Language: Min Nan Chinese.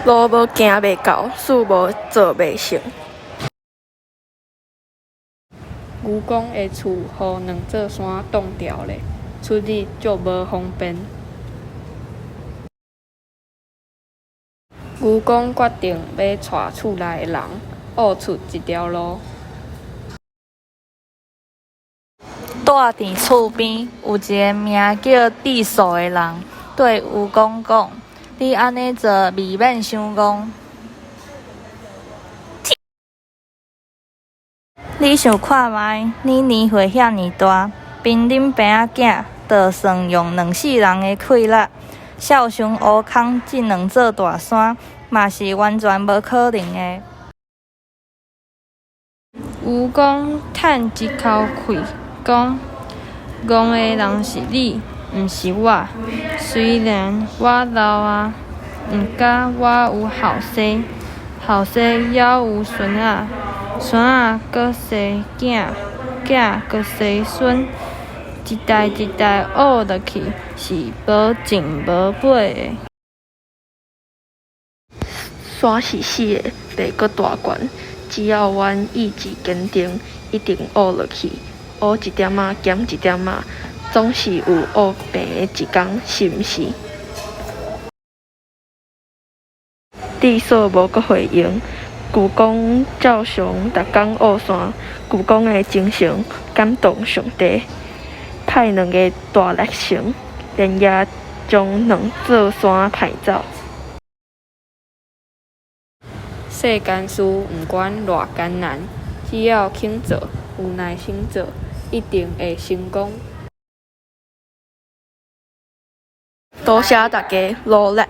路無行袂到，事無做袂成。愚公的厝予兩座山擋牢咧，出入足無方便。愚公決定欲帶厝內的人挖出一條路。蹛佇厝邊有一个名叫智叟的人，對愚公講：“你按呢做未免傷戇。你想看覓，你年歲遐爾大，憑恁爸仔囝，就算用兩世人的氣力，數孫悟空這兩座大山，嘛是完全無可能的。愚公嘆一口氣，講：戇的人是你，毋是我。雖然我老矣，毋過我有後生，後生猶有孫仔，孫仔閣生囝，囝閣生孫，一代一代學落去，是無盡無尾的。山是死的，袂閣大懸，只要阮意志堅定，一定挖落去，挖一點仔減一點仔，總是有挖平的一工，是毋是？智叟無閣回應。愚公照常逐工挖山。愚公的精神感動上帝，派兩个大力神連夜將兩座山刣走。世間事毋管偌艱難，只要肯做，有耐心做，一定會成功。多謝大家努力。